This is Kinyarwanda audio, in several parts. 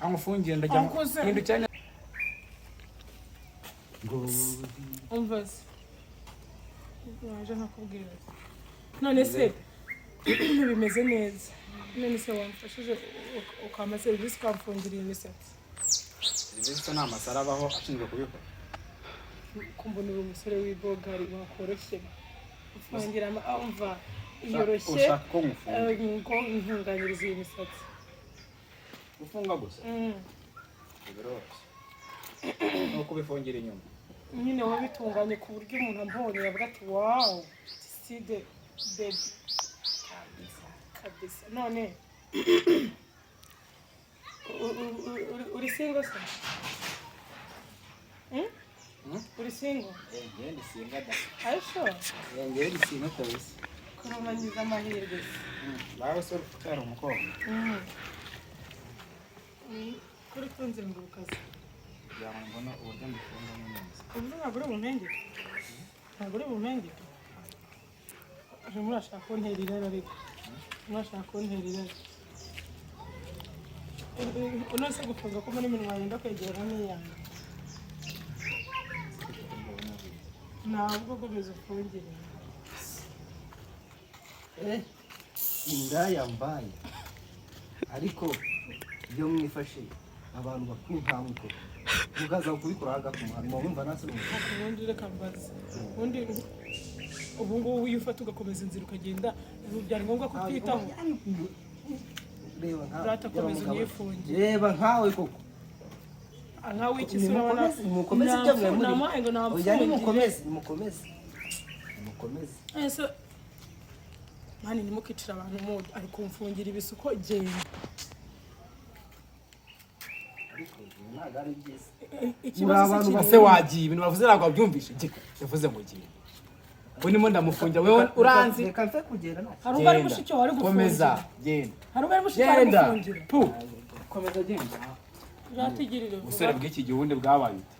Amufungiye ndajya Ankuze. mpindukira Umva se, waje nkakubwira se. None se bimeze neza? None se wamfashije ukampa serivisi, ukamfungira iyi misatsi? Serivisi se ni amasaro abaho ashinzwe kubikora? Kumbonera umusore w'ibogari wakoroshye ufungira umva yoroshye. Ushaka ko ngufunga? Ngo ntunganyirize iyi misatsi. Gufunga gusa? Biroroshye, ni ukubifungira inyuma. Nyine wowe bitunganye ku buryo umuntu ambonye yavuga ati: "Wow, side baby kabisa kabisa." None uri single se? Hmm? Hmm? Uri single? Njyewe ndi single da. Are you sure? Njyewe ndi single kabisa. Kurumanyiza amahirwe se? Nawe se utari umukobwa? Kuri kunzenguruka se? Kugira ngo mbone uburyo mbifungamo neza. Ubu ntabwo uri bumpengeke, ntabwo uri bumpengeke. Urimo urashaka kuntera irari, ariko urimo urashaka kuntera irari. Uno se gufunga ko muri minwa yenda kwegera n'iyanjye? Ntabwo, komeza ufungire. Eh, indaya mbaye! Ariko iyo mwifashe abantu bakuru nkamwe koko mukaza kubikora hagati umuhanda, wumva nasi? Ubundi reka mbaze, ubundi ubu ngubu iyo ufata ugakomeza inzira ukagenda, ubu byari ngombwa kutwitaho? Reba nkawe. Rata, komeza unyifungire. Reba nkawe koko. Nkawe iki se? Urabona Nimukomeze, nimukomeze ibyo mwe muri. Namuhaye ngo Oya. namfungire. Nimukomeze, nimukomeze, nimukomeze. Ese mani, ntimukicire abantu mudu, ari kumfungira ibisuko, genda. Ariko ibi ntabwo ari byiza. Ikibazo se Muri abantu kiri Ese wagiye? Ibintu bavuze ntabwo wabyumvishe. Yavuze ngo giye, we ndimo ndamufungira, wewe uranzi. Reka mfe kugenda nta Hari ubwo ari mushiki wawe ari Komeza. gufungira? Genda. Hari ubwo ari mushiki wawe ari Genda. gufungira? Pu, komeza, genda. Uratugirire Ubusore vuba. bw'iki gihe ubundi bwabaye ute?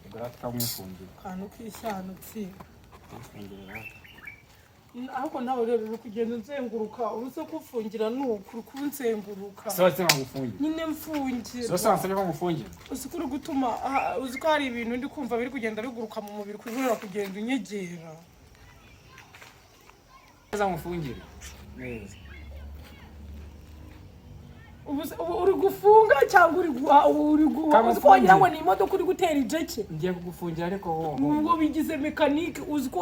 Ubwo rero tukamwifungira. Akantu k'ishyano tsi. Tukamwifungira rero. Ariko nawe rero uri kugenda unzenguruka, uretse kufungira ni uku uri kunzenguruka. Se watse nkagufungira? Nyine mfungira. Se wansabye ko ngufungira? Uzi ko uri gutuma uzi ko hari ibintu ndi kumva biri kugenda biguruka mu mubiri kubera kugenda unyegera. Neza, ngufungire neza. Ubu uri gufunga cyangwa uri guha? Ubu uri guha, uzi ko wagira ngo ni imodoka uri gutera ijeke. Ngiye kugufungira ariko wowe Ngo bigize mekanike, uzi ko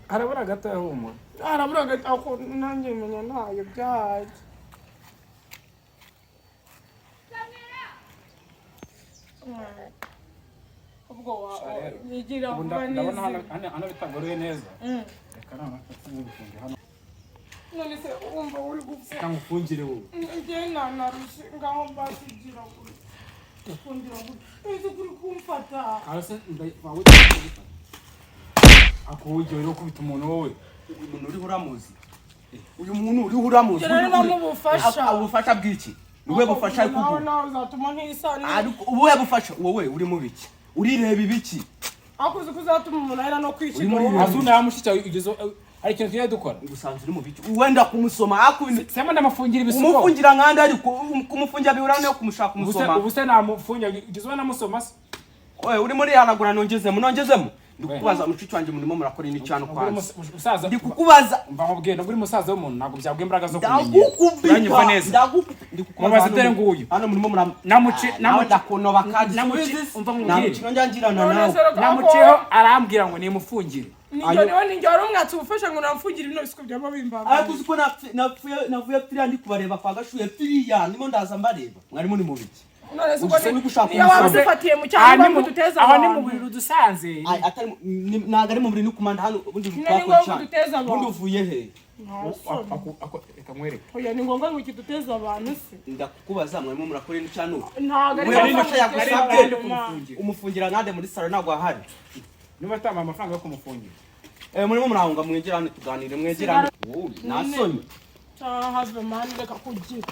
Harabura gato, humura. Harabura gato ako nanjye menya ntayo byahaye. Ubwo Sha rero. yigira Ubu vuba. ndabona hano N'izi hano bitagoroye neza. Reka noneho mfate ngufunge hano. None se wumva uri gupfa? Reka ngufungire wowe. Njye nanarushe, ngaho mbasigira gutya, fungira gutya, ese kuri kumfata? Aho se waba ugiye kugufata ako ugiye uri gukubita umuntu wowe? Uyu muntu uriho uramuzi? Uyu muntu uriho uramuzi? Njye rero namubufasha. Ubufasha bw'iki? Ni ubuhe bufasha ari Nawe kuguha? nawe uzatuma nk'isani. Ariko ubuhe bufasha? Wowe uri mu biki? Urireba ibiki? Ariko uzi ko uzatuma umuntu ahera no kwishyura Uri muri wowe. Azu nta mushiki wawe ugeze, hari ikintu tugiye dukora. Ubusanzwe uri mu biki? Wenda kumusoma ariko Sema ndamufungira ibisuko. Umufungira nkandi? Ariko kumufungira bihura no kumushaka Ubuse kumusoma. Ubuse namufungira, ugeze ubona namusoma se? Oye, urimo urihanagura, nongezemo, nongezemo. Ndi kukubaza, mushiki wanjye, murimo murakora ini cyane? Nubwo uri Kwanza musaza ndi kukubaza. Mva nkubwiye, nubwo uri musaza w'umuntu, ntabwo byaguha imbaraga zo kumenyera. Ndagukubita. Uranyumva neza? Ndagukubita, ndi kukubaza. Mubaze. Hano Dore nguyu. Hano murimo mura Namuci Nawe ndakunoba kandi. Namuci, umva Nta nkubwire. mukino njya ngirana None nawe. se reka Namuciyeho, arambwira ngo nimufungire. Ninjye niwe, ninjye wari umwatsi ubufasha ngo namfungire bino bisuko byaba Ariko bimbangamiye. uzi ko navuye piriya, ndi kubareba kwa Gashuye piriya, ndimo ndaza mbareba, mwari muri mu biki? None se ubwo Ugise uri gushaka niyo waba umusoro. udufatiye mu Aha cyangwa ni ngo duteze aho ni mu abantu. buriri udusanze. Ay, atari ntabwo ari mu buriri, ni kumanda hano ubundi. Nyine ni Twakora ngombwa cyane. duteze abantu. Ubundi uvuye he? Nta soni. Reka nkwereke. Oya, ni ngombwa ngo ikiduteze abantu se? Ndakukubaza, mwarimo murakora ini cyane ubu? Ntabwo ari Ubuhe ngombwa bufasha ngo duteze yagusabye? abantu, ma. Umufungira nkande muri salo? Ntabwo ahari. Niba atamuha amafaranga yo kumufungira. Eh, murimo murahunga, mwegera hano tuganire, mwegera hano. Wowe nta soni. Have man, reka kugira.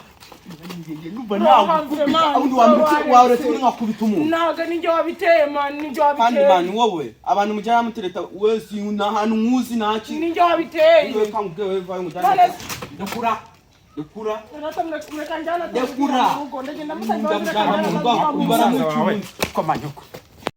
Numva nagukubita ubundi waretse uri nkakubita umuntu. Ntabwo ninjye wabiteye man, ninjye Kandi wabiteye. man, wowe abantu mujya mutereta wese nta hantu nkuzi ntaki. Ninjye wabiteye. Wewe kangubwe, wewe vayo ngujyane. None Ndakura. Rekura. Rata mureka njyana Ndekura. mu rugo, ndagenda musaba imbabazi, reka Ndamujyana njyana mu rugo mu rugo. baramuca Wawe umunsi. komanyoko.